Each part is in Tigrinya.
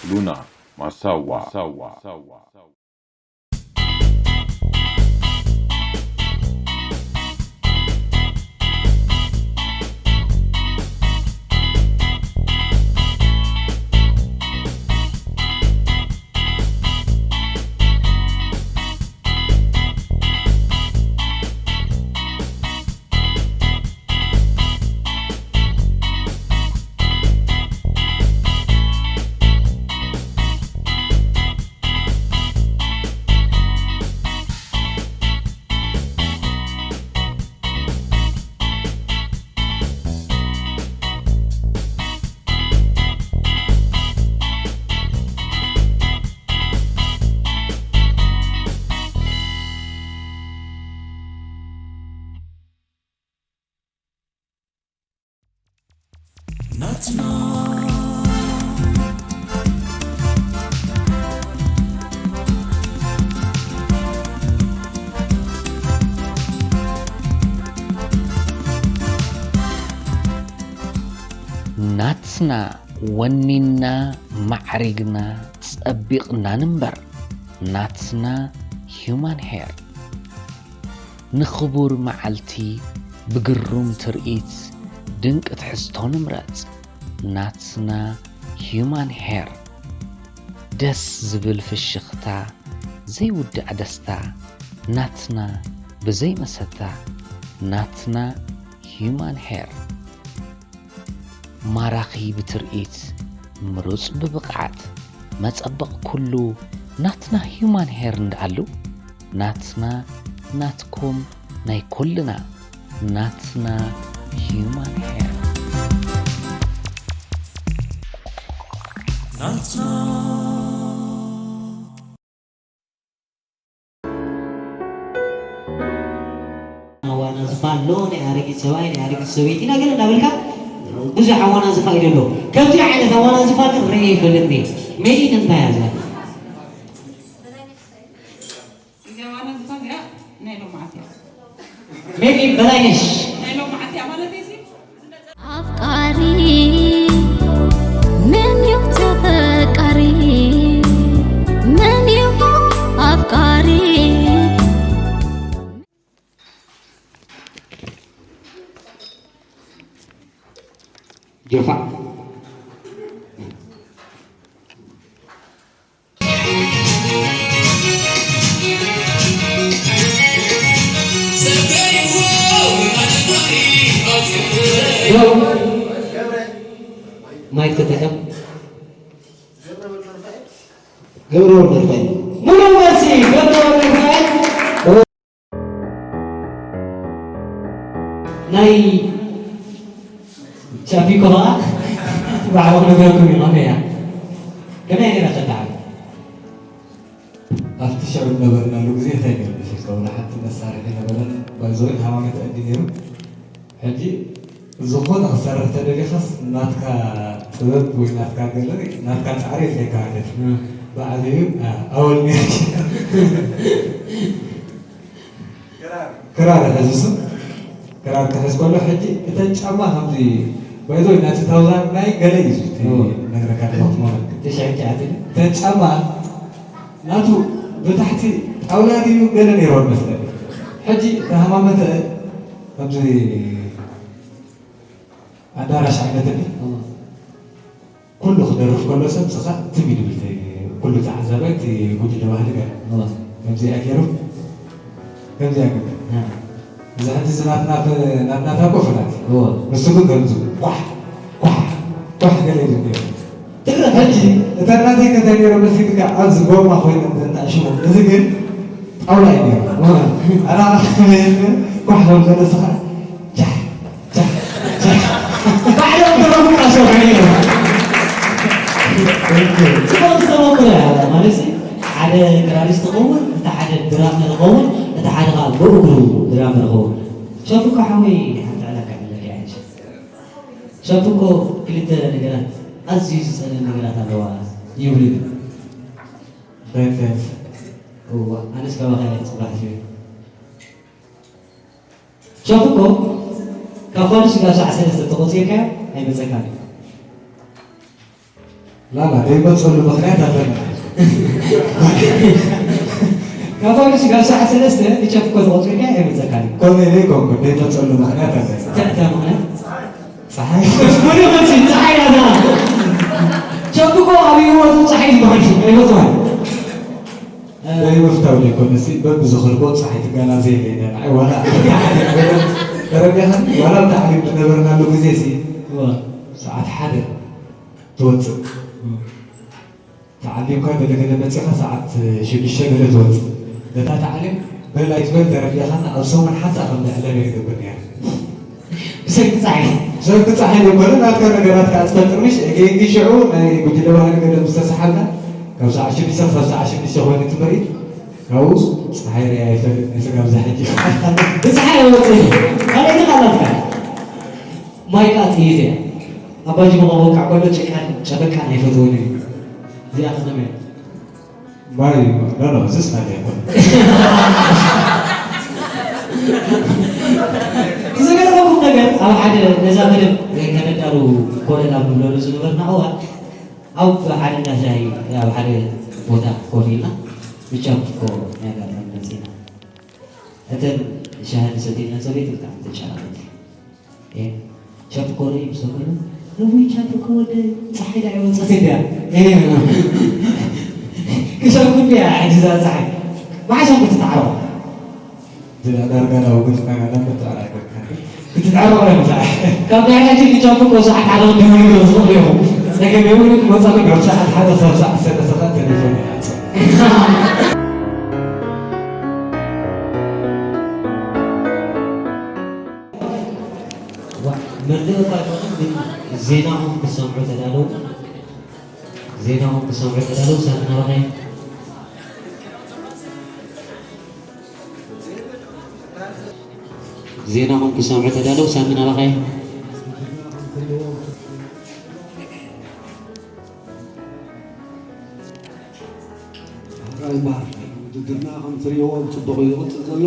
ሉና ማሳዋ። ናትና ናትና ወኒና ማዕሪግና ጸቢቕና ንንበር። ናትና ሂዩማን ሄር። ንኽቡር መዓልቲ ብግሩም ትርኢት ድንቂ ትሕዝቶ ንምረጽ። ናትና ሂዩማን ሄር። ደስ ዝብል ፍሽኽታ፣ ዘይውዳእ ደስታ። ናትና ብዘይ መሰታ። ናትና ሂዩማን ሄር። ማራኺ ብትርኢት፣ ምሩጽ ብብቕዓት፣ መጸበቕ ኩሉ ናትና ሂዩማን ሄር እንዳኣሉ፣ ናትና ናትኩም ናይ ኩልና፣ ናትና ሂዩማን ሄር። ናትና ኣዋናዝፋ ኣሎ፣ ናይ ኣረጊት ሰብኣይ፣ ናይ ኣረጊት ሰበይቲ፣ ነገር እናበልካ ብዙሕ ኣዋናዝፋ እዩ ዘሎ። ከምዚ ዓይነት ኣዋናዝፋ ግን ርእየ ይፈልጥ እየ። ሜድ ኢን እንታይ እያ እዚኣ? እዚኣ ኣዋናዝፋ እዚኣ ናይ ሎማዓት እያ። ሜድ ኢን በላይነሽ። ናይ ሎማዓት እያ ማለት እዩ። ኣፍቃሪ መን እዩ ተፈቃሪ? መን እዩ ኣፍቃሪ? ጆፋ። ማይክ ተጠቀም። ገብረ ወልደርፋኤል። ሙሉ መሲ ገብረ ወልደርፋኤል። ናይ ቻፒኮ ኸዓ ብዓወት ነገርኩም እዩ፣ ከመይ እያ? ከመይ እያ ነይራ ተበዓል? ኣብቲ ሽዑ ዝነበርናሉ ግዜ እንታይ ነይሩ መሲልካ? ወላ ሓንቲ መሳርሒ ነበረን። ባይዘወይ ሃማመት ቀዲ ነይሩ። ሕጂ ዝኾነ ክትሰርሕ ተደሊኻስ ናትካ ጥበብ ወይ ናትካ ገለሪ፣ ናትካ ጻዕሪ የድልየካ ማለት እዩ። እም። ብዓቢኡ፣ አ፣ ኣወል ነይሩ። ክራር ሒዙ እሱ፣ ክራር ክሕዝ ከሎ፣ ሕጂ እተን ጫማ ከምዚ፣ ባይዘወይ ናቲ ታውዛን ናይ ገለ እዩ እቲ እዎ። ነግረካ ኣለኹ ማለት እዩ። ትሽዐን ትሽዓተን። እተን ጫማ ናቱ ብታሕቲ ጣውላ ድዩ ገለ ነይርዎ መስለኒ። ሕጂ ተሃማመተ ከምዚ ኣዳራሽ ዓይነት እንዲ። እዎ። ኩሉ ክደርፍ ከሎ ሰብ ስኻ ትም እዩ ዝብል፣ እቲ ኩሉ ተዓዛባይ፣ እቲ ጉጅለ ባህሊ ገለ። እወ። ከምዚኣ ገይሩ፣ ከምዚኣ ገይሩ። እ። እዚ ሕጂ እዚ ናትና ፍ-፣ ናትና ታኮ ፍላት። እወ። ንሱ ግን ከምዚ ኳሕ፣ ኳሕ፣ ኳሕ ገለ ይብል ነይሩ። ትግረ ሕጂ እተን ናተይ ከታይ ነይሩ መሲልካ ኣብዚ ጎማ ኮይነን ዘንጣሽዎ። እዚ ግን ጣውላ እዩ ነይሩ። እወ። ኣና ኳሕ ከም ከለስኻ ቻሕ፣ ቻሕ፣ ቻሕ። ባዕሎም ተረፉ እናሰርሑ እዮም። ጽቡቕ ተመክሮ እያ። ማለት ሓደ ክራሪስት ክኸውን፣ እቲ ሓደ ድራመር ክኸውን፣ እቲ ሓደ ከዓ ብእግሩ ድራመር ክኸውን። ሸፉ እኮ ሓወይ ሓንቲ ዕላል ክዕልለካ እየ። ሸፉ እኮ ክልተ ነገራት ኣዝዩ ዝጸልእ ነገራት ኣለዋ ይብሉ። እንታይ እንታይ? እዋ፣ ኣነስ ካባኻ እየ ዝጽባሕ እዩ። ሸፉ እኮ ካብ ካብ ፋኑስ ክሳብ ሰዓት ሰለስተ ተቆጺርካ ኣይመጸካን እዩ። ላላ ዘይመጸሉ ምኽንያት ኣለና። ካብ ፋኑስ ክሳብ ሰዓት ሰለስተ ንቸፍ እኮ ተቆጺርካ ኣይመጸካን እዩ። ኮነ ዘይኮንኩ ዘይመጸሉ ምኽንያት ኣለና። እንታይ እንታይ ምኽንያት? ጸሓይ። ወደ መሲ ጸሓይ ናታ። ቸፍ እኮ ኣብ ህይወቱ ጸሓይ ዝበሃል ኣይመጽዋል። ዘይምፍታው ዘይኮነሲ በብዝኽርቦ ጸሓይ ትጋና ዘይለየለ ንዓይ ዋላ ተረዲኻኒ ዋላ ኣብ ታዕሊም ዝነበርናሉ ግዜ ሲ እዋ። ሰዓት ሓደ ትወፅእ ተዓሊምካ ገለገለ መፂኻ ሰዓት ሽዱሽተ ገለ ትወፅእ ነታ ታዕሊም በል ኣይትበል ተረዲኻኒ ኣብ ሰሙን ሓንሳ ከም ዘዕለል ይገብር ነይረ ብሰንኪ ፀሓይ ብሰንኪ ፀሓይ ዘይኮነ ናትካ ነገራት ከዓ ትፈጥር ምሽ እገይጊ ሽዑ ናይ ጉጅለ ባህሊ ገለ ምስ ተሰሓልና ካብ ሰዓት ሽዱሽተ ክሳብ ሰዓት ሽዱሽተ ኮይኑ ትምርኢት ካብኡ ፀሓይ ሪኣ ይፈልጥ ናይ ስጋ ብዛ ሕጂ ብፀሓይ ወፅእ ካልኣይቲ ቃላትካ ማይ ከዓ ጥይት እያ ኣባጅ መቐወቃዕ ከሎ ጭቃን ጨበቃን ኣይፈትውን እዩ እዚኣ ከተመ ማይ ኖ ኖ ዝስ ናት ኣይኮነ ዝገረመኩም ነገር ኣብ ሓደ ነዛ መደብ ከነዳሉ ኮለና ብብለሉ ዝነበርና እዋን ኣብ ሓደ እንዳ ሻሂ ኣብ ሓደ ቦታ ኮፍ ኢልና ብቻ ኮ ናይ ኣጋጣሚ መፂና እተን ሻሂ ዝሰትየለን ሰበይቲ ብጣዕሚ ተጨናነቂ ሸርኮረ ይምሰሉ እውይ ቻፕ እኮ ወደ ፀሓይ ዳ የወፀት እንዲያ ክሸኩ እንዲያ ሕጂ እዛ ፀሓይ መዓስ እዮም ክትተዓረቑ ዳርጋ ናብ ግልፅና ናብ ምትዕራቅ ክትተዓረቑ እዮም ፀሓይ ካብ ናይ ሕጂ ንቻፕ እኮ ሰዓት ሓደ ክንዲውሉ ዝኽእሉ እዮም ፀገም የብሉ ክመፀሉ ካብ ሰዓት ሓደ ክሳብ ሰዓት ሰለስተ ከዓ ቴሌፎን ይዓፅእ መርድእ እኳ ኣይኮነን ግን ዜናኹም ክሰምዑ ተዳለዉ ዜናኹም ክሰምዑ ተዳለዉ ሳምና በኸይ ዜናኹም ክሰምዑ ተዳለዉ ሳምና በኸይ ራይ ባህር ውድድርና ከም ትሪእዎ ብፅቡቕ እዩ ዝቕፅል ዘሎ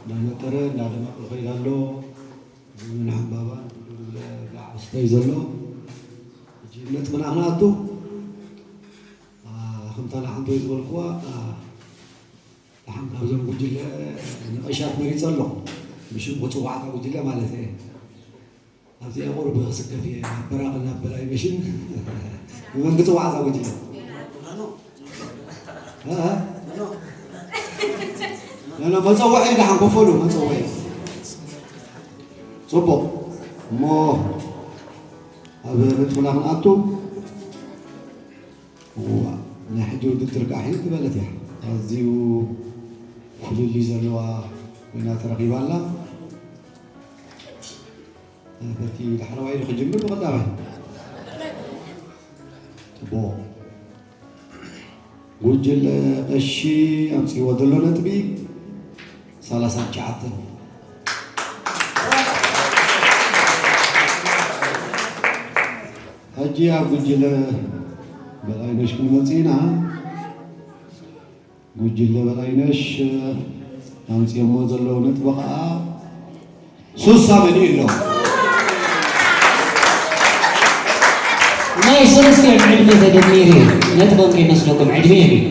እንዳነጠረ እንዳደመቐ ይኸይድ ኣሎ ንዕምባባ ንኩሉ ዝብለ ብዓብ ስተይ ዘሎ ሕጂ ነጥብና ክነኣቱ ከምታ ንሓንቲ ወይ ዝበልክዋ ደሓን ካብዞም ጉጅለ ንቐሻት መሪፀ ኣለኹ ብሽም ክፅዋዕታ ጉጅለ ማለት እየ ኣብዚኣ ቁርቢ ክስከፍ እየ ናብ በራቕ ናብ በላይ መሽን ንመን ክፅዋዕ እዛ ጉጅለ መፀውዒ ደሓን ኮፈሉ መፀውዒ ፅቡቕ እሞ ኣብ ነጥብና ክንኣቱ እዋ ናይ ሕጂ ውድድር ከዓ ሕይል ዝበለት እያ ኣዝዩ ፍልልይ ዘለዋ ኮይና ተረኺባ ኣላ በቲ ዳሕረዋይ ዶ ክጅምር ብቐዳማይ ፅቡቕ ጉጅለ ቀሺ ኣምፅዎ ዘሎ ነጥቢ ሰላሳ ትሽዓተ ሕጂ ኣብ ጉጅለ በላይነሽ ክንመፅእ ኢና ጉጅለ በላይነሽ ኣምፅኦሞ ዘለዉ ነጥቢ ከዓ ሱሳ መሊኡ ኣሎ ናይ ሰለስቲኦም ዕድመ ተደሚሩ እዩ ነጥቦም ከይመስለኩም ዕድሚኦም እዩ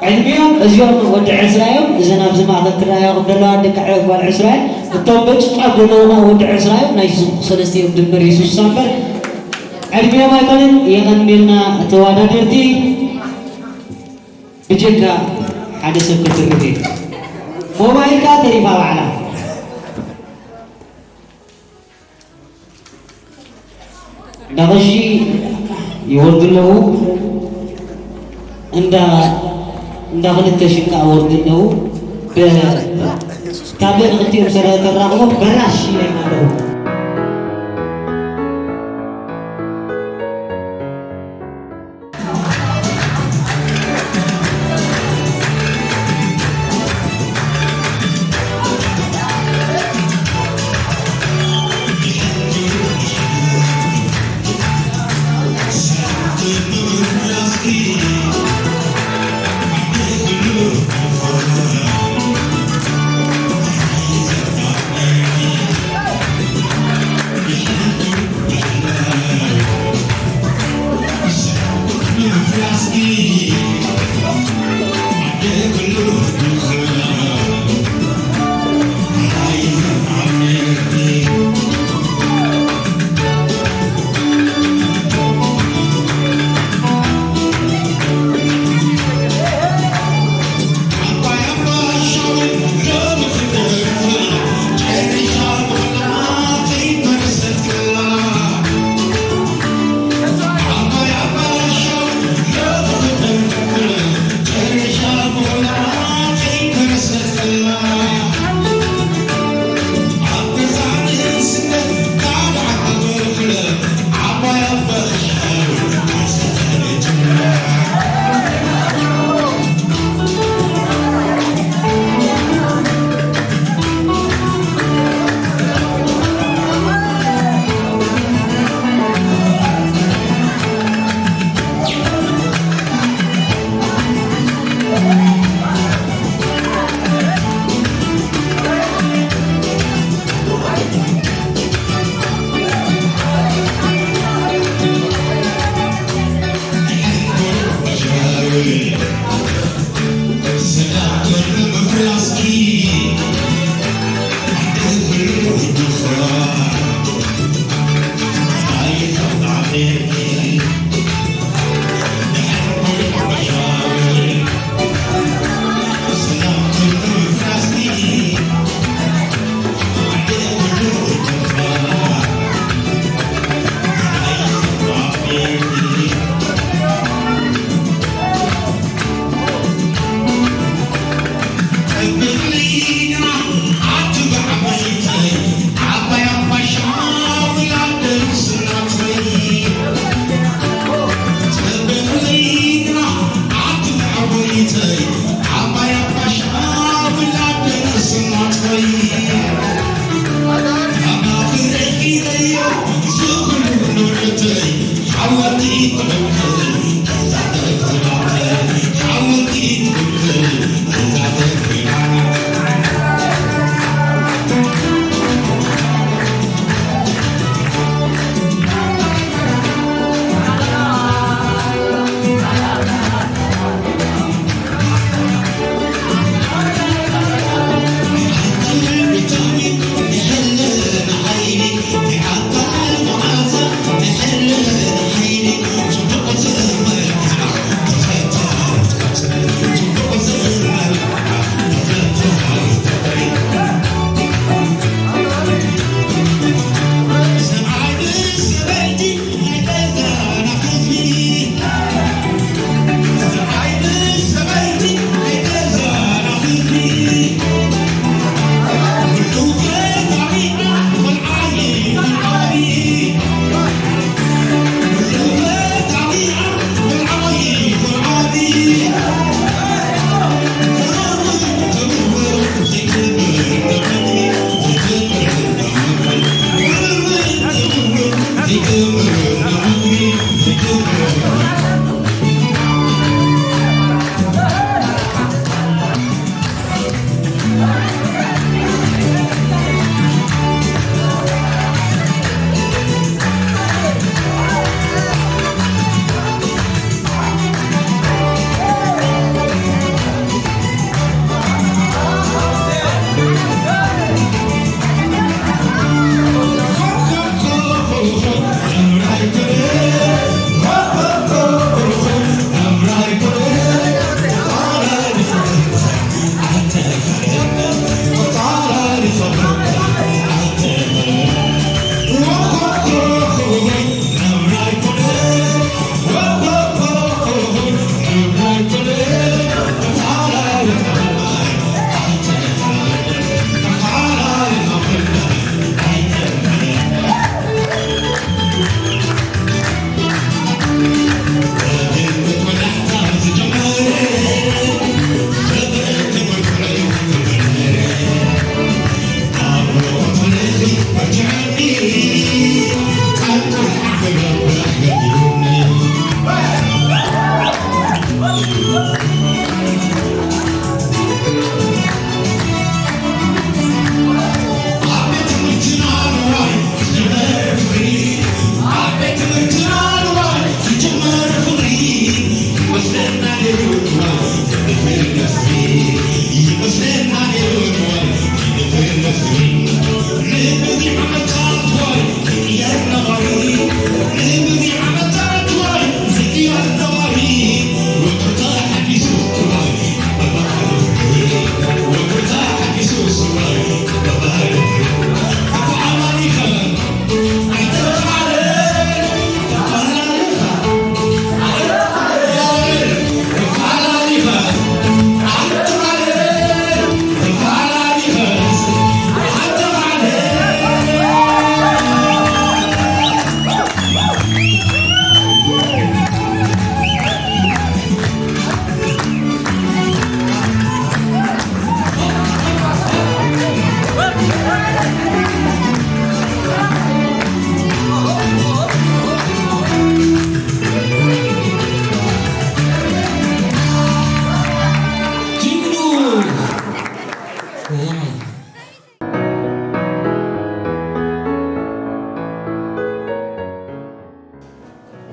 ዕድሚኦም እዚኦም ወዲ ዕስራ እዮም እዘን ኣብዚ ማእኸል ትረኣያ ዘለዋ ደቂ ጓል ዕስራ እየን እቶም በጭጫ ዘለዉ ከዓ ወዲ ዕስራ እዮም ናይ ሰለስቲኦም ድምር እዩ ሱሳ እምበር ዕድሚኦም ኣይኮነን የቐንየልና ተወዳደርቲ ብጀካ ሓደ ሰብ ክትርፍ እየ ሞባይል ከዓ ተሪፋ ባዕላ እንዳ ቐሺ ይወርዱ ኣለዉ እንዳ እንዳ ክልተ ሽቃ ወርዱ ኣለዉ ካብ ክልቲኦም ስለ ተራኽቦ በራሽ ኢለና ኣለዉ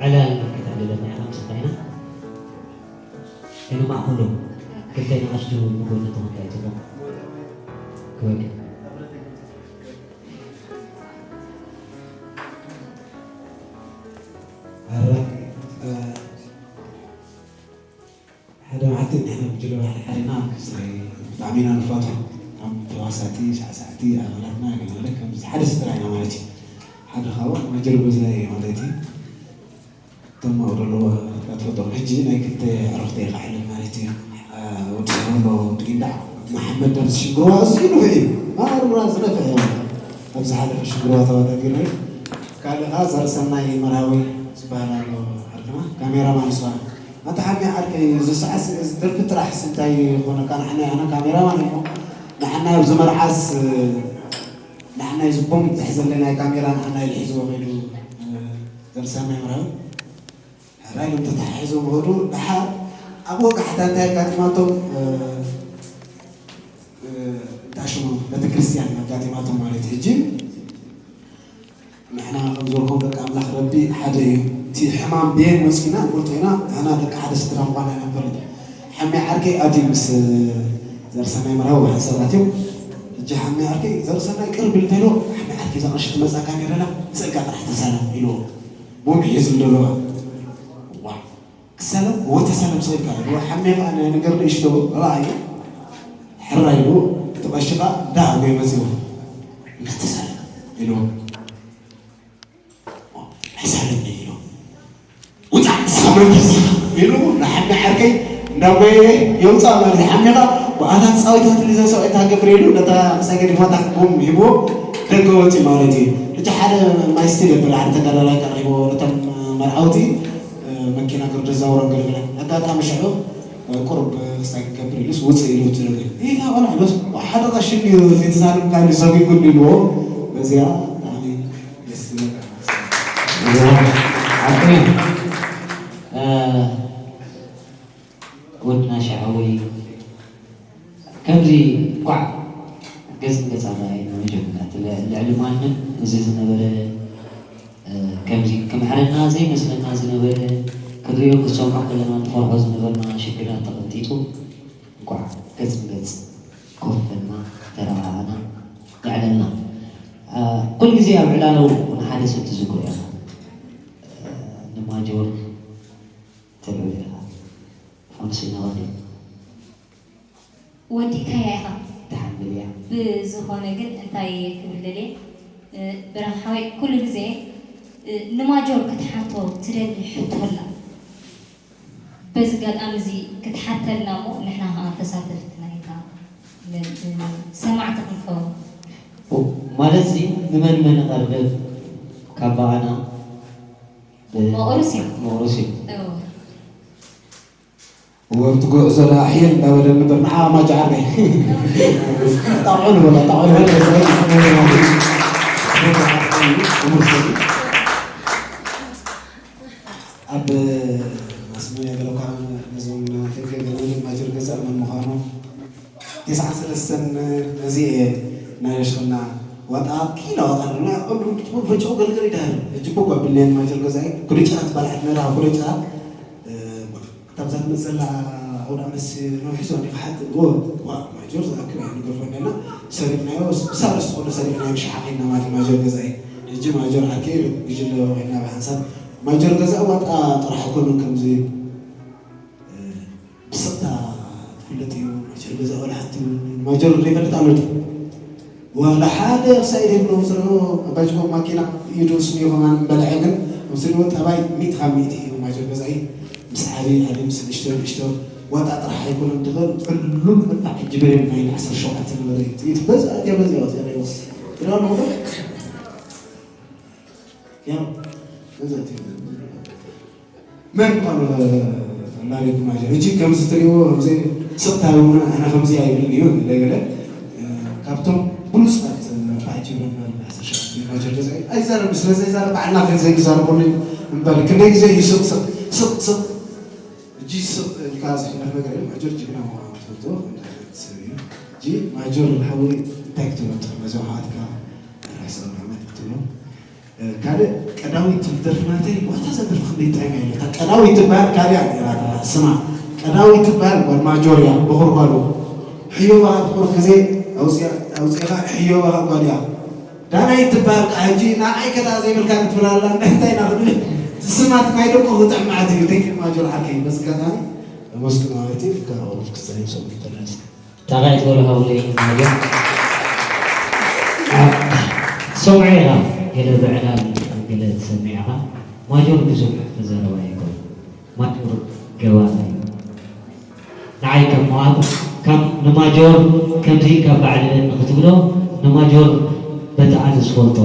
ዕላል ክንምልከት ኣለና ኢና፣ ምስ ኾይና ከነማእኽሎ፣ ክልተ ንኣሽቱ ንጎኒ ተኾንካ እዩ ጽቡቕ። ክበል። ኣረ፣ እ፣ ሓደ መዓልቲ ንሕና ጉጅለ ባህሊ ሓሪና ኣብ ክስታይ ብጣዕሚ ኢና ንፈትዎ። ኣብ ተዋሳእቲ፣ ሳዕሳዕቲ፣ ኣባላትና ገለ ገለ ከምዚ ሓደ ስድራ ኢና ማለት እዩ። ሓደ ካብኦም ማጀር ገዛኢ እዩ ማለት እዩ። እቶም ኣብኡ ዘለዉ ኣባላት ትፈልጦም። ሕጂ ናይ ክልተ ኣዕሩኽቲ እየ ክሓልፍ ማለት እዩ። አ፣ ወዲ ሰሎሎ ድጊንዳ መሓመድ ኣብዚ ሽንግርዋ ኣዝዩ ንፉዕ እዩ። ማራ ዝነፍዕ እዩ። ኣብ ዝሓለፈ ሽንግርዋ ተወዳዲሩ እዩ። ካልእ ኸኣ ዘርሰናይ መርሃዊ ዝበሃል ኣሎ ዓርክና፣ ካሜራማን ንስኻ። ኣታ ሓሚ ዓርከይ፣ እዚ ሰዓት እዚ ደርፊ ጥራሕስ እንታይ ይኾነካ? ንሕና ኢና ካሜራማን እሞ፣ ንሕና ኣብዚ መርዓስ፣ ንሕና እዩ ዝቦም ዝሕዘለና ካሜራ፣ ንሕና ኢሉ ሒዝዎ ከይዱ፣ ዘርሰናይ መርሃዊ። ሕራይ ኢሎም ተተሓሒዞም ኸዱ። ደሓር ኣብ ወጋሕታ እንታይ ኣጋጢማቶም? እ፣ እ፣ እንታይ ሽሙ? ቤተክርስትያን ኣጋጢማቶም ማለት እዩ። ሕጂ ንሕና ከም ዝበልኩም ደቂ ኣምላኽ ረቢ ሓደ እዩ። እቲ ሕማም ብየን መጺና ንፈልጦ ኢና። ንሕና ደቂ ሓደ ስድራ ምዃንና ኣይነበርን። ሓሚ ዓርከይ ኣትዩ ምስ ዘርሰናይ መርሃዊ ሓንሳብ ኣትዮም። ሕጂ ሓሚ ዓርከይ ዘርሰናይ ቅርብ ኢሉ እንተይልዎ፣ ሓሚ ዓርከይ እዛ ቅርሺ ትመጻካ ነይራ፣ ስእልካ ጥራሕ ተሳለም ኢልዎ። ቡን ሒዙ ደሎ። ዋ፣ ክሳለም ወተሳለም ስእልካ ኢልዎ። ሓሚ ኸኣ ናይ ነገር ንእሽቶ ረኣዩ። ሕራይ ኢሉ፣ እቲ ቀሺ ኸኣ ዳኣ ኢሉ መጺኡ። እናተሳለም ኢልዎ። ኣይሳለኒ ኢሉ። ውጻእ ንስኻ መንፈስ ኢኻ ኢሉ ንሓሚ ዓርከይ እንዳጎየ የውጻእ ማለት እዩ። ሓሚኻ ብኣታ ጻዊታት ልዘ ሰብኣይ ታገብር ኢሉ ነታ ምሳይ ገዲፋታ ቡም ሂብዎ ደገ ወጺእ ማለት እዩ። ሕጂ ሓደ ማይ ስቲል ይበል ሓደ ተጋዳላይ ቀሪብዎ ነቶም መርዓውቲ፣ እ፣ መኪና ግርዶ ዘዛውሮም ገለገለ። ኣጋጣሚ ሽዑ፣ እ፣ ቁሩብ ክስታይ ክገብር ኢሉስ ውጽእ ኢሉ ትብል። ኢታ ቆልዓ ኢሉስ ሓደ ቀሺ እንድዩ ዘይተዛረብካ እንድዩ ሰጒጉ እንድዩ ኢልዎ። በዚኣ ብጣዕሚ ደስ ዝብል። ዓርከይ፣ እ፣ ወድና ሻዕወይ ከምዚ ኳዕ ገጽ ንገጽ ኣረኣየና። መጀመርያ እቲ ል-፣ ልዕሊ ማንም እዚ ዝነበረ፣ እ፣ ከምዚ ክምሕረና ዘይመስለና ዝነበረ፣ ክንሪኦ ክንሰምዖ ከለና ንፈርሖ ዝነበርና ሽግራት ተቐንጢጡ፣ እንኳዕ ገጽ ንገጽ ኮፍ በልና፣ ተረኣኣና፣ የዕለልና። እ፣ ኩሉ ግዜ ኣብ ዕላለው ንሓደ ሰብ ትዝክሮ ኢኻ። እ፣ ንማጆር ተልዕሎ ኢኻ። ኣመስግናዋ ድዩ? ወዲእካያ ኢኻ። ደሓን በልያ። ብዝኾነ ግን እንታይ ክብል ደልየ፣ እ፣ ብርሃን ሓወይ ኩሉ ግዜ፣ እ፣ ንማጆር ክትሓቶ ትደሊ ሕቶ ኣላ። በዚ ኣጋጣሚ እዚ ክትሓተልና እሞ ንሕና ኸዓ ተሳተፍቲ ናይታ ን-፣ ን-፣ ሰማዕቲ ክንከውን። ኦ፣ ማለት እዚ ንመን መን ይቐርብ? ካብ በዓና ብ-፣ መቑርስ እዩ። መቑርስ እዩ። እወ። ወብቲ ጉዕዞ ደኣ ሕየል እንዳበለ ነበር። ንዓ ማጃ ዓርከይ። ጣቕዑ ንበላ፣ ጣቕዑ ንበላ። ኣብ ማስመያ ገለኳ ነዞም ተገገለ ማጀር ገዛእ መን ምዃኑ። ተስዓን ሰለስተን ነዚ እየ ናይ ሽኽና ዋጣ ኪሎ ዋጣ ንብላ፣ ቁልዱ ትኹን ፈጨው ገልገል ይዳር። ሕጂ እኮ ጓብልያን ማጀር ገዛኢ ኩደጫ ትባል ዓድና ኩደጫ፣ እ፣ ካብዛ ትመጽእ ዘላ ኣውደ ዓመትሲ ነዊሕ ሰው እንዲኻ ሓንቲ፣ ዎ፣ ዋ፣ ማጆር ዝኣክል ኣይንገድፎ ኣለና። ሰሪቕናዮ፣ ብሳልስቲ ኩሉ ሰሪቕናዮ፣ ንሽሓ ኮይና ማለት ማጆር ገዛኢ። ሕጂ ማጆር ዓርከይ ጉጅለ ኮይና ብሓንሳብ ማጆር ገዛኢ ዋጣ ጥራሕ ኣይኮኑን ከምዚ፣ እ፣ ብስቕታ ትፍለጥ እዩ። ማጆር ገዛኢ ዋላ ሓንቲ ማጆር ዘይፈልጥ ኣሎ ድዩ? ዋላ ሓደ ክሳይ ዘይብሎም ዝረኦ ኣባጅቦ ማኪና ኢዱ ስኒዮ ከማን በልዐ ግን ኣብ ስኒዮ ጠባይ ሚእቲ ካብ ሚእቲ እዩ ማጆር ገዛኢ። ምስ ዓቢ ዓቢ ምስ ንእሽቶ ንእሽቶ ዋጣ ጥራሕ ኣይኮነን ድኽእል ዕሉም ንፋዕ ጅብሪል ናይ ዓሰርተ ሸውዓተ ነበረ እዩ። ጥይት በዛ እያ በዛ እያ ወዚያ ናይ ወስ። ክዳን ነው። ያ በዛ እያ። መን ኳኑ ላሪኩ ማጀር እጂ ከምዚ ትሪእዎ ከምዚ ስቕታ እውን ኣነ ከምዚ ኣይብልን እዩ ገለ ገለ ካብቶም ብሉፃት ንፋዕ ጅብሪል ናይ ዓሰርተ ሸውዓተ ማጀር ገዛ ኣይዛረብ ስለ ዘይዛረብ ባዕልና ክንዘይ ክዛረበሉ እምበር ክንደይ ግዜ እዩ ስቕ ስቕ ስቕ ስቕ እጂ ስቕ ኢልካ ዝሕለፍ ነገር የለን። ማጀር ጅግና ምዃኑ ትፈልጥዎ ከምዚ ዓይነት ሰብ እዩ። እጂ ማጀር ሓወይ እንታይ ክትብሎ ትኽእል ነዞም ኣሓትካ ርሑስ ኣውደ ዓመት ክትብሎ። እ፣ ካልእ ቀዳዊት ትብል ደርፊ ናተይ ዋታ እዛ ደርፊ ክንደይ ጥዕም እያ ኢለካ። ቀዳዊት ትበሃል ካልእ እያ ነይራ እታ ስማ። ቀዳዊት ትበሃል ጓል ማጆር እያ በኹር ጓሉ። ሕዮባኻ ብቑሩብ ግዜ ኣውፅያ-፣ ኣውፂእኻ ሕዮባኻ ጓል እያ። ዳናይት ትበሃል ከዓ ሕጂ ንዓይ ከዳ ዘይብልካ ክትብል ኣላ። እንታይ ኢና ክንብል? እቲ ስማ እቲ ናይ ደቁ ክጥዕም ማለት እዩ። Thank you ማጆር ዓርከይ። በዚ ኣጋጣሚ ኣመስግን ማለት እዩ። ክጋር ኦሮፍ ክስታይ ሰው ተነስ። ጣቓይ ትበሎ ሃውለይ ማጆር። ኣብ ሰምዖ ኢኻ ገለ ብዕላል ገለ ትሰምዕ ኢኻ። ማጆር ብዙሕ ተዛረባ ኣይኮን። ማጆር ገባና እዩ። ንዓይ ከም መዋቕ-፣ ከም ንማጆር ከምዚ ካብ ባዕልለን ንክትብሎ ንማጆር በቲ ኣነ ዝፈልጦ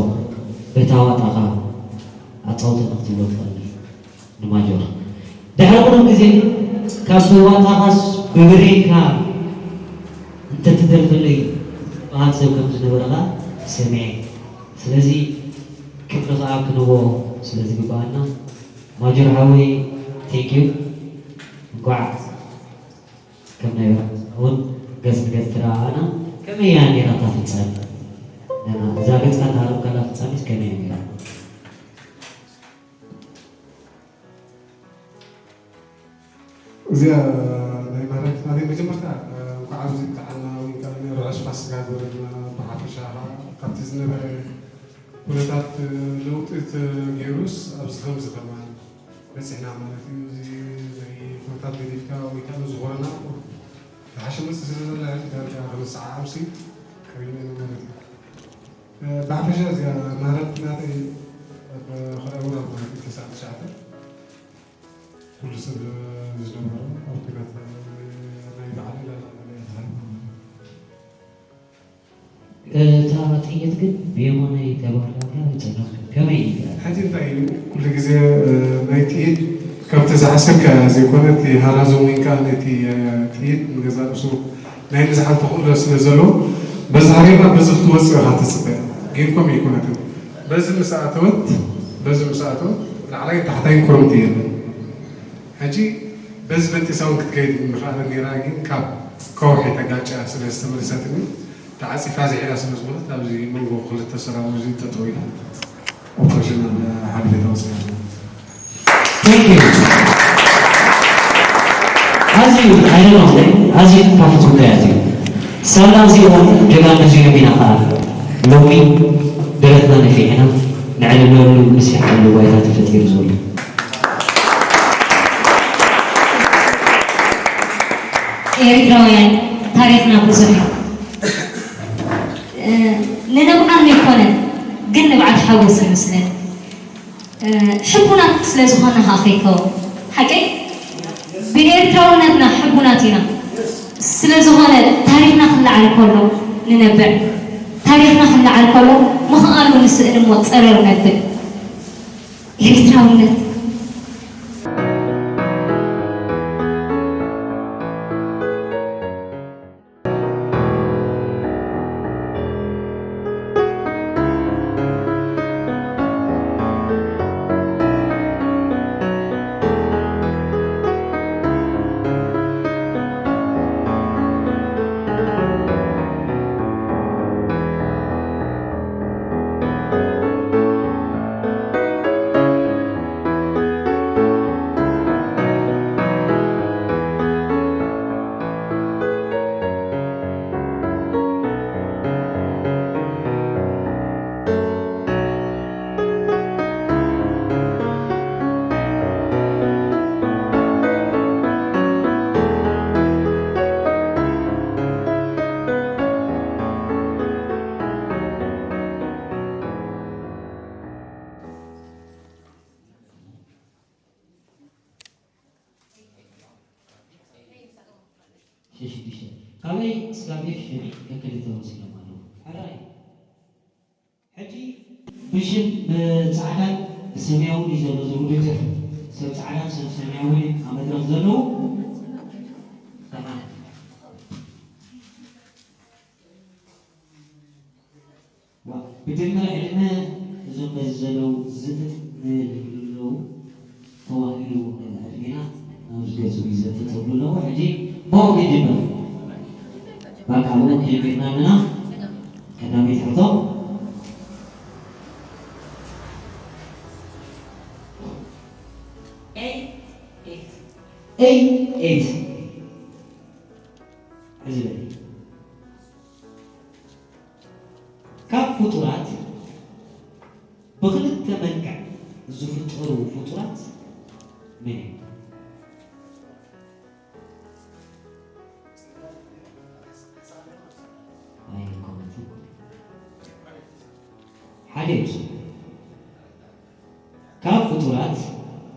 በታ ዋጣኻ ኣጻውተ ንክትብሎ ትኽእል። ንማጆር። ድሕሪ ቁሩብ ግዜ ግን ካብ ዋጣኻስ ብብሬንካ እንተትደርፈለይ ዝበሃል ሰብ ከም ዝነበረኻ ሰሚዐ። ስለዚ ክብሪ ኸኣ ክንቦ ስለ ዝግብኣና ማጆር ሓወይ thank you። እንኳዕ ከም ናይ በረኻ እውን ገጽ ንገጽ ተረኣኣና። ከመይ እያ ነይራ እታ ፍጻሜ? ገና እዛ ገጽካ ተሃረምካላ ፍጻሜስ ከመይ እያ ነይራ? እዚኣ ናይ ማህረምቲ ናተይ መጀመርታ፣ እ፣ እንኳዕ ኣብዚ ብቅዓና ወይ ከዓ ናይ ርሑስ ፋሲካ ዝበለና ብሓፈሻ ከዓ ካብቲ ዝነበረ ኩነታት፣ እ፣ ለውጢ ተገይሩስ ኣብዚ ከምዚ ከማን በፂሕና ማለት እዩ። እዚ ናይ ኩነታት ገዲፍካ ወይ ከዓ ነዚ ኮረና ዝሓሸ መፅእ ስለ ዘሎ ሕጂ ዳርጋ ክንሰዓዓምሲ ቀሪብና ኢና ማለት እዩ። እ፣ ብሓፈሻ እዚኣ ማህረምቲ ናተይ ኣብ ካልኣይ ወራር ማለት እዩ ተስዓን ትሽዓተን ኩሉ ሰብ ዝነበሮ ኣብ ኩናት ናይ ባዕሉ ዕላል ዕላል እያ ተሃሪማ ማለት እዩ። እታ ጥይት ግን ብየማናይ ተባህላ ብጸጋም ከመይ ይግበር? ሕጂ እንታይ እዩ ኩሉ ግዜ፣ እ፣ ናይ ጥይት ካብቲ ዝሓሰብካ ዘይኮነ እቲ ሃራዞ ወይ ከዓ ነቲ፣ እ፣ ጥይት ንገዛ ርእሱ ናይ ምዝሓል ተኽእሎ ስለ ዘለዎ በዚ ሃሪርና በዚ ክትወፅእ ኢኻ ትፅበ። ጌርኩም ኣይኮነትን። በዚ ምስ ኣተወት፣ በዚ ምስ ኣተወት ላዕላይ ታሕታይ ክረምቲ የለን። ሕጂ በዚ በጢሳ እውን ክትከይድ ምኽኣለ ነይራ፣ ግን ካብ ከውሒ ተጋጫ ስለ ዝተመለሰትኒ ተዓፂፋ ዝሒላ ስለ ዝኾነት ኣብዚ መንጎ ክልተ ሰራዊት እዚ ጠጠው ኢላ ኦፕሬሽን ኣብ ሓድቤታ ወፂኣ። Thank you። ኣዝዩ፣ I don't know፣ ኣዝዩ ከፉት ጉዳያት እዩ። ሳላ እዚኦም ጀጋኑ እዚኦም ኢና ኸዓ ሎሚ ደረትና ነፊሕና ንዕልለሉ ንስሕቀሉ ባይታ ተፈጢሩ ዘሎ። ኤርትራውያን ታሪኽና ብዙሕ እዩ። እ፣ ንንብዓት ኣይኮነን፣ ግን ንብዓት ሓጎስ ይመስለኒ። እ፣ ሕቡናት ስለ ዝኾና ኸዓ ከይከውን። ሓቀይ? ብኤርትራውነትና ሕቡናት ኢና። ስለ ዝኾነ ታሪኽና ክለዓል ከሎ ንነብዕ። ታሪኽና ክለዓል ከሎ ምኽኣሉ ንስእል እሞ ጸረር ነብል። ኤርትራውነት። ስጋቤ ሽሪ ከክልተ ወሲዶም ኣለዉ። ሕራይ። ሕጂ ብሽም ብጻዕዳን ብሰማያውን እዩ ዘሎ እዚ ውድድር። ሰብ ጻዕዳን ሰብ ሰማያውን ኣብ መድረኽ ዘለዉ። ደሓን። ዋ፣ ብድምር ዕድመ እዞም በዚ ዘለዉ ዝጥጥ ዝብሉ ዘለዉ ተዋሂዱ ዕድሜና ናብ ዝገጹ እዩ ዘጥጥ ዝብሉ ኣለዉ። ሕጂ ብኦም ይጅምር። ባካ ብኦም ጀሚርና ኣለና። ቀዳመይቲ ሕቶ። ኤይ ኤት። ኤይ ኤት። ሕዚ በሊ። ካብ ፍጡራት ብኽልተ መልክዕ ዝፍጠሩ ፍጡራት መን እዮም? ኣይኮነትን። ሓደ እዩ። ካብ ፍጡራት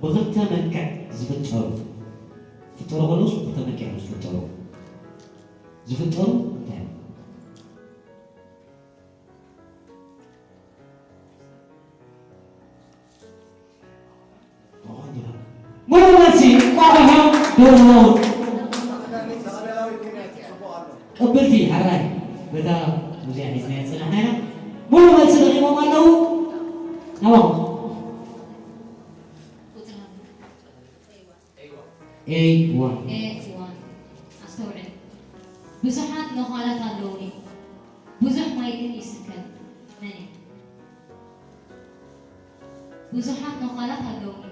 ብኽልተ መልክዕ ዝፍጠሩ፣ ዝፍጠሩ ከለውስ ብኽልተ መልክዕ እዮም ዝፍጠሩ። ዝፍጠሩ እንታይ እዮም? ሙሉእ መልሲ፣ እንቋቑሖ፣ ደርሆ። ቅብልቲ፣ ሕራይ። በታ እዚኣ ሒዝናያ ዝጸናሕና ኢና። ሙሉእ መልሲ ረኺቦም ኣለዉ። ናባኹም። ኤ ዋን። ኤ ዋን። ኣስተውዕል። ብዙሓት ነዃላት ኣለዉኒ። ብዙሕ ማይ ግን ይስከም። መን እዩ? ብዙሓት ነዃላት ኣለዉኒ።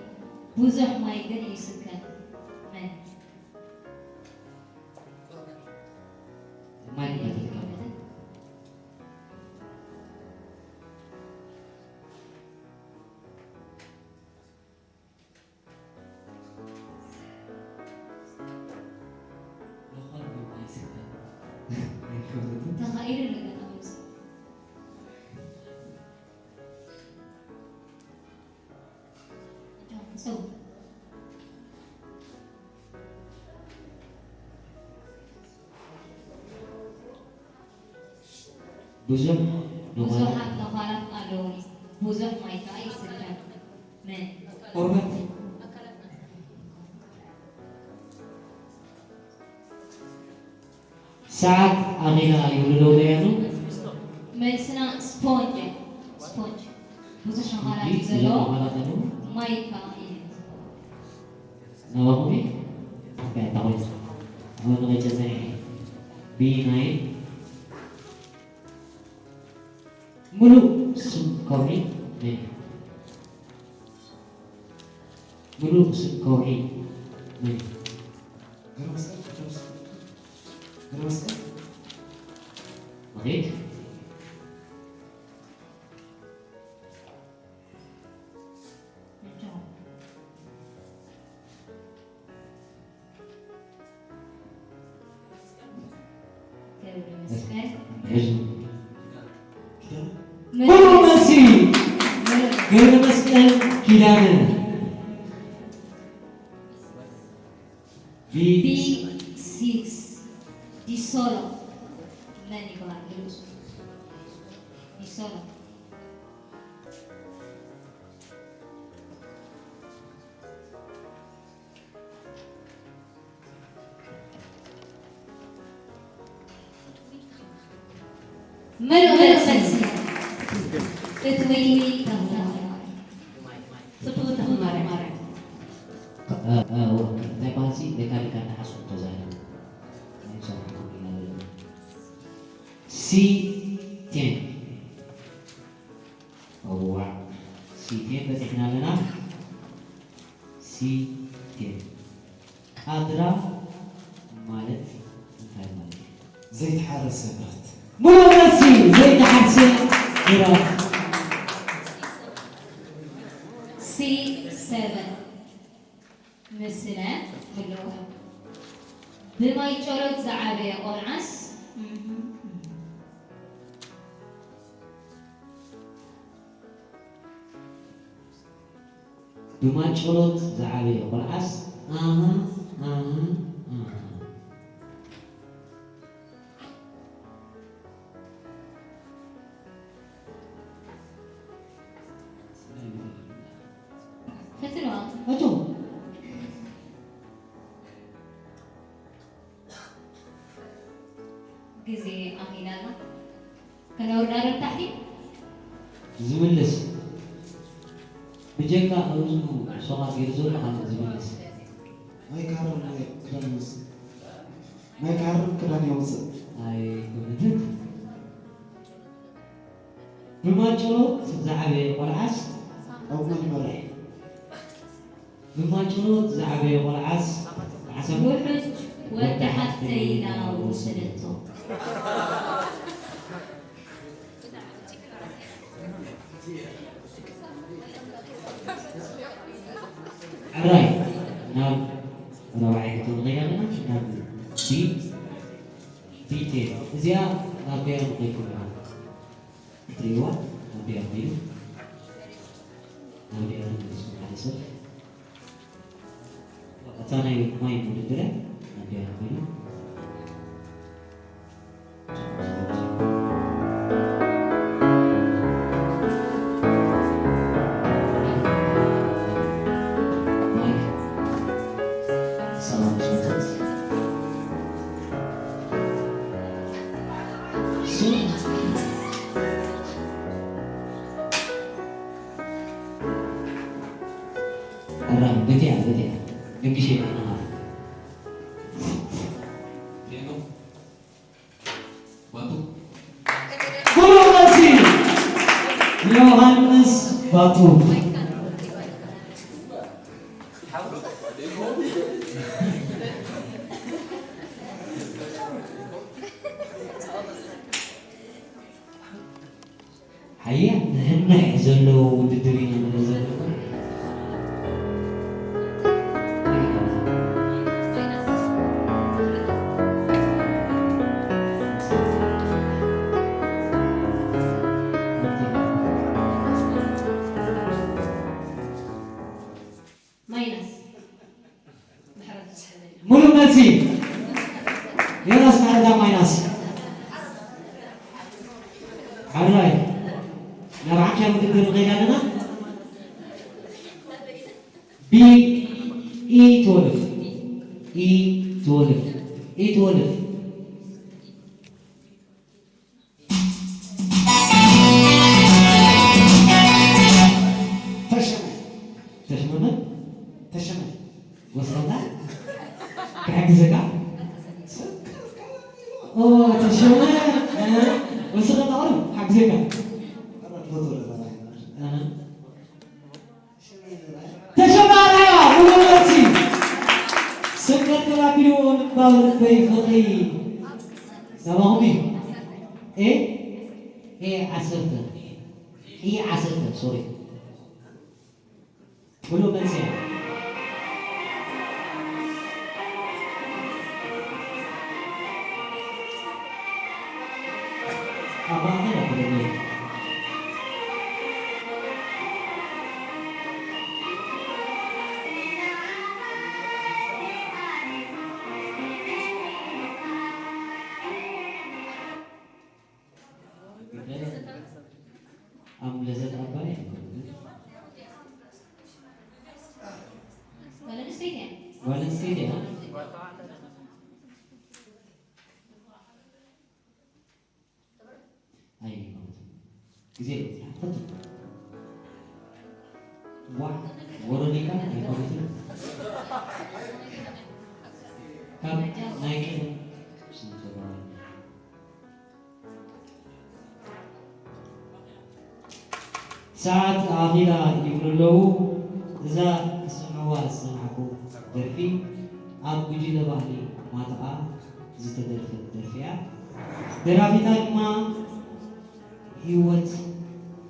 ብዙሕ ማይ ግን ይስከም። መን? ማይ ግን ተተካበተ። ተኻኢሉ ነገር ኣብዚ። ብዙሕ ነዃላት። ብዙሓት ነዃላት ኣለዉኒ። ብዙሕ ማይ ከኣ ይስከም። መን? ቆርበት። ሰዓት ኣኺላ ይብሉ ዶ ደያኑ? መልስና ስፖንጅ። ስፖንጅ። ብዙሕ ነዃላት እዩ ስፖንጅ፣ ዘለዎ። ብዙሕ ነዃላት ኣለዎ። ማይ ከኣ እዩ። ናባኹም እዩ። ኣታ ቆይ። ኣሁን ንቀጨ ጸኒሐ። ቢ ናይን። ሙሉእ ስም ከውሒ መን እዩ? ሙሉእ ስም ከውሒ መን እዩ? ገብረመስቀል፣ ገብረመስቀል፣ ገብረመስቀል። መኼድ። ገብረ መስቀል። ሕዙ። ሙሉእ መልሲ። ገብረ መስቀል ኪዳነ። ቢ። ቢ ሲክስ። ዲሶሎ መን ይበሃል? ግልጹ። ዲሶሎ። ምሉእ መልሲ። ፍትዊ ተኽለማርያም። ፍትዊ ተኽለማርያም። እ፣ እ፣ እንታይ በሃልሲ? ደካ ደካ እናሓስቡ ተዛረቡ። ናይ ሰራሕኩም ኢና ዘለና። ሲ ቴን። እዋእ፣ ሲ ቴን በጺሕና ኣለና። ሲ ቴን። ቃድራ ማለት እንታይ ማለት እዩ? ዘይተሓረሰ ግራት። ሙሉእ መልሲ፣ ዘይተሓርሰ ግራት። ሲ ሰቨን። ምስለ ምልኦ። ብማይ ጨሎት ዝዓበየ ቆልዓስ? ብማይ ጨሎት ዝዓበየ ቆልዓስ? ኣሃ፣ ኣሃ፣ ኣሃ። ኣጆኹም። ግዜ ኣኺላና። ከነውርዳ ዶ ታሕቲ? ዝምልስ። ብጀካ ኣብ እዝኑ ሶኻ ገይሩ ዘሎ ካልእ ዝምልስ። ማይ ካሮን ናይ ክዳን ይወፅእ። ማይ ካሮን ክዳን የውፅእ። ኣይኮነትን። ብማንጨሎት ዝዓበየ ቆልዓስ? ኣብ መን መርሕ? ብማንጨሎት ዝዓበየ ቆልዓስ ዓሰብ ውሑድ ወዲ ሓፍተይ ኢላ ወሰደቶ። ሕራይ ናብ ራብዓይ ሕቶ ንኸይድ ኣለና። ናብ ቢ፣ ቢ ቴን። እዚኣ ናብ ቢያ ንኸይድ ኣለና። ክትርእይዋ ናብ ቢያ ንኸይዱ። ናብ ቢያ ንኸይዱ ሓደ ሰብ። እታ ናይ ማይ ውድድር ናብ ቢያ ንኸይዱ። ኣራም በቲያ በቲያ ድግሽ የለና ማለት ነው። ቴኖ ባቱ። ብሩኽ መልሲ ዮሃንስ ባቱ። ሓያ ንሕንሕ ዘለዎ ውድድር ኢና ንርኢ ዘለና። ማይናስ። ምሉእ መልሲ። ዮናስ ማሕረዛ ማይናስ። ሓራይ። ናብ ሓምሻይ ውድድር ንኸይድ ኣለና። ቢ ኢ ትወልፍ። ኢ ትወልፍ። ኢ ትወልፍ። ተሸመ። ተሸመ? ተሸመ። ወስኸና? ክሕግዘካ? ኦ፣ ተሸመ። እ፣ ወስኸና ቁሩብ፣ ክሕግዘካ። እ። ተሸማራ ሙሉመሲ ስንቀት ተላቢልዎ ምንባር ልበይ ፍቕሪ ናባኹም እዩ። ኤ ኤ ዓሰርተ ኢ ዓሰርተ ሶሪ ሙሉ መልሲ እያ። ኣብ ማእኸል ኣበለለይ። ኣም ለዘት ኣባይ ኣይኮነትን። ጓል ኣንስተይቲ እያ። ጓል ኣንስተይቲ እያ። ኣይኮነትን። ግዜ ፈቱ። ዋ፣ ወሮኒካ ኣይኮነትን። ካብ ናይ ቀደም ስነ ጥበባውያን። ሰዓት ኣኺላ ይብሉ ኣለዉ። እዛ ክስምዕዋ ዝጸናሕኩ ደርፊ ኣብ ጉጅለ ባህሊ ማትኣ ዝተደርፈት ደርፊ እያ። ደራፊታ ድማ ህይወት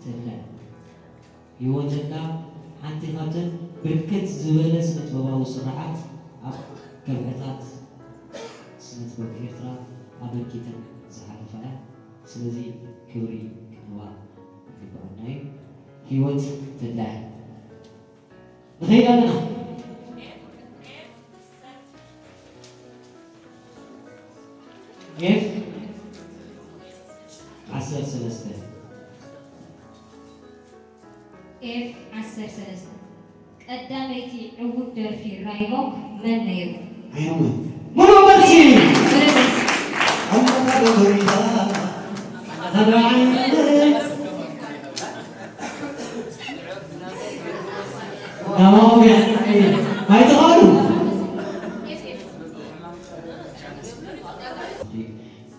ተድላ። ህይወት ተድላ ሓንቲ ካብተን ብርክት ዝበለ ስነ ጥበባዊ ስርሓት ኣብ ከብሕታት ስነ ጥበብ ኤርትራ ኣበርኪተን ዝሓለፋ እያ። ስለዚ ክብሪ ክንህባ ይግብኣና እዩ። ህይወት ተድላ እያ። ንኸይድ ኣለና። ኤፍ ዓሰርተ ሰለስተ። ኤፍ ዓሰርተ ሰለስተ። ቀዳመይቲ ዕውት ደርፊ ራይሞክ መን ነይሩ? ኣይኖመት። ሙሉእ መልሲ። ሙሉእ መልሲ። ኣመታ ዶ ተሪፋ? ኣመታ ዶ ዓይነመት? ናባኦም ያ-፣ ኣይተኻእሉ።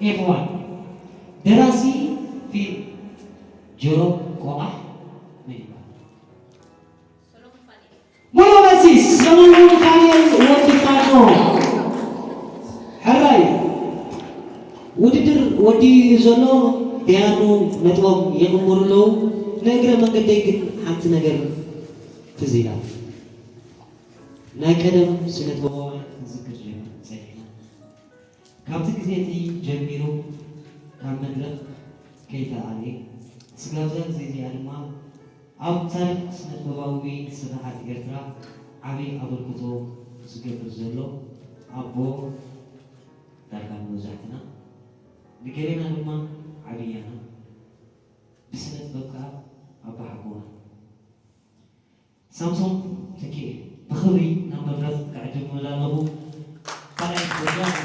ኤፍ ዋን። ደራሲ ፊልም ጆሮ ቆቓሕ መን ይበሃል? ሙሉእ መልሲ ሰለሙን ፋኑኤል ወዲ ፋኖ። ሕራይ ውድድር ወዲኡ ዘሎ ዲያኑ ነጥቦም ይቕምሩ ኣለዉ። ንእግረ መንገደይ ግን ሓንቲ ነገር ትዝ ኢላ። ናይ ቀደም ስነ ጥበባውያን ክንዝክር ጀሚር-፣ ጸኒሕና። ካብቲ ግዜ እቲ ጀሚሩ ካብ መድረኽ ከይተኣልየ፣ ስጋብ እዛ ግዜ እዚኣ ድማ ኣብ ታሪኽ ስነ ጥበባዊ ስርሓት ኤርትራ ዓቢ ኣበርክቶ ዝገብር ዘሎ ኣቦ ዳርጋ ንመብዛሕትና፣ ንገሌና ድማ ዓቢ ያና፣ ብስነ ጥበብ ከኣ ኣቦ ሓጎና። ሳምሶን ተኪኤ ብኽብሪ ናብ መድረኽ ክዕድመላ ኣለኹ። ካልኣይ ፕሮግራም።